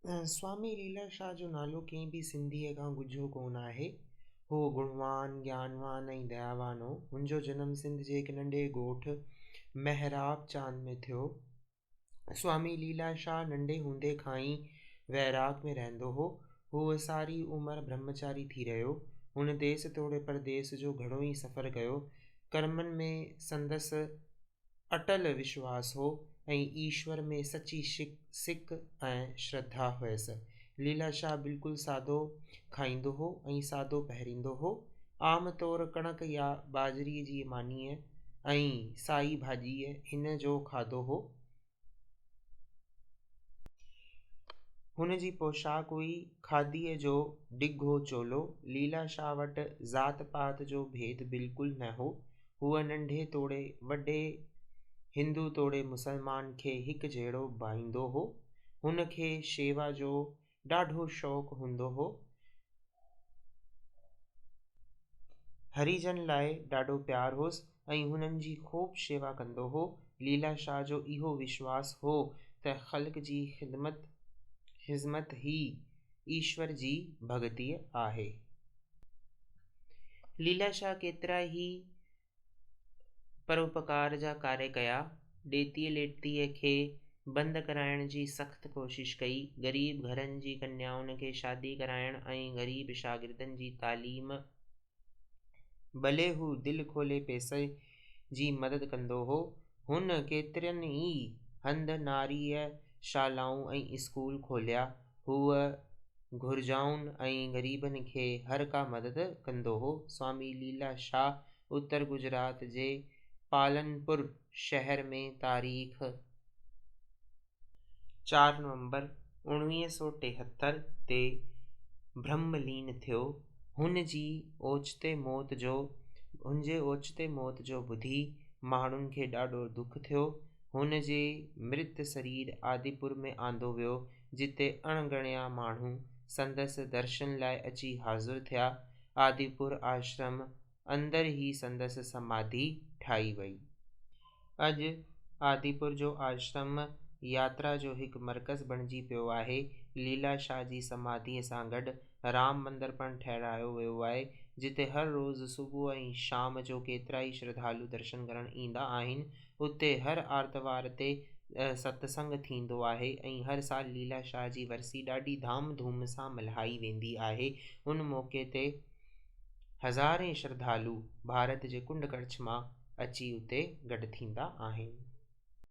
سوامي ليلا شاهه جو نالو ڪنهن به سنڌيء کان ڳجهو ڪونه آهي. هو گڻوان، گيانوان ۽ دياوان هو. هن جو جنم سنڌ جي هڪ ننڍي ڳوٺ محراب چاند ۾ ٿيو. سوامي ليلا شاهه ننڍي هوندي کان ئي ويراڳ ۾ رهندو هو. هو ساري عمر برهمچاري ٿي رهيو. هن ديس توڙي پرديس جو گهڻو ئي سفر ڪيو. ڪرمن ۾ سندس اٽل وشواس هو ۽ ايشور ۾ سچي سڪ ۽ شرڌا هيس. ليلا شاهه بلڪل سادو کائيندو هو ۽ سادو پهريندو هو. عام طور ڪڻڪ يا ٻاجهري جي مانيء ۽ سائي ڀاڄيء هن جو کاڌو هو. هن جي پوشاڪ هئي کاڌيء جو ڊگهو چولو. ليلا شاهه وٽ ذات پات جو ڀيد بلڪل نه هو. هو ننڍي توڙي وڏي، هندو توڙي مسلمان کي هڪجهڙو ڀائيندو هو. هن کي شيوا جو ڏاڍو شوق هوندو هو. هريجن لاء ڏاڍو پيار هوس ۽ هنن جي خوب شيوا ڪندو هو. ليلا شاهه جو اهو وشواس هو ته خلق جي خذمت ئي ايشور جي ڀڳتي آهي. ليلا شاهه ڪيترا ئي پروپڪار جا ڪاريه ڪيا. ڏيتيء ليتيء کي بند ڪرائڻ جي سخت ڪوشش ڪئي. غريب گهرن جي ڪنيائن کي شادي ڪرائڻ ۽ غريب شاگردن جي تعليم ڀلي هو دل کولي پئسي جي مدد ڪندو هو. هن ڪيترن ئي هنڌ ناريء شالائون ۽ اسڪول کوليا. هو گهرجائن ۽ غريبن کي هر ڪا مدد ڪندو هو. سوامي ليلا شاهه اتر گجرات جي پالنپور شهر ۾ تاريخ چار نومبر 1973 تي برهم لين ٿيو. هن جي اوچتي موت جو هن جي اوچتي موت جو ٻڌي ماڻهن کي ڏاڍو دک ٿيو. هن جي مرت سرير آديپور ۾ آندو ويو، جتي اڻ ڳڻيا ماڻهو سندس درشن لاء اچي حاضر ٿيا. آديپور آشرم اندر ئي سندس سماڌي ٺاهي وئي. اڄ آديپور جو آشرم ياترا جو هڪ مرڪز بڻجي پيو آهي. ليلا شاهه جي سماڌيء سان گڏ رام مندر پڻ ٺهرايو ويو آهي، جتي هر روز صبح ۽ شام جو ڪيترائي شرڌالو درشن ڪرڻ ايندا آهن. اتي هر آرتوار تي ستسنگ ٿيندو آهي ۽ هر سال ليلا شاهه جي ورسي ڏاڍي ڌام ڌوم سان ملهائي ويندي آهي. ان موقعي تي هزارين شرڌالو ڀارت جي ڪنڊ ڪڙڇ مان اچي اتي گڏ ٿيندا آهن.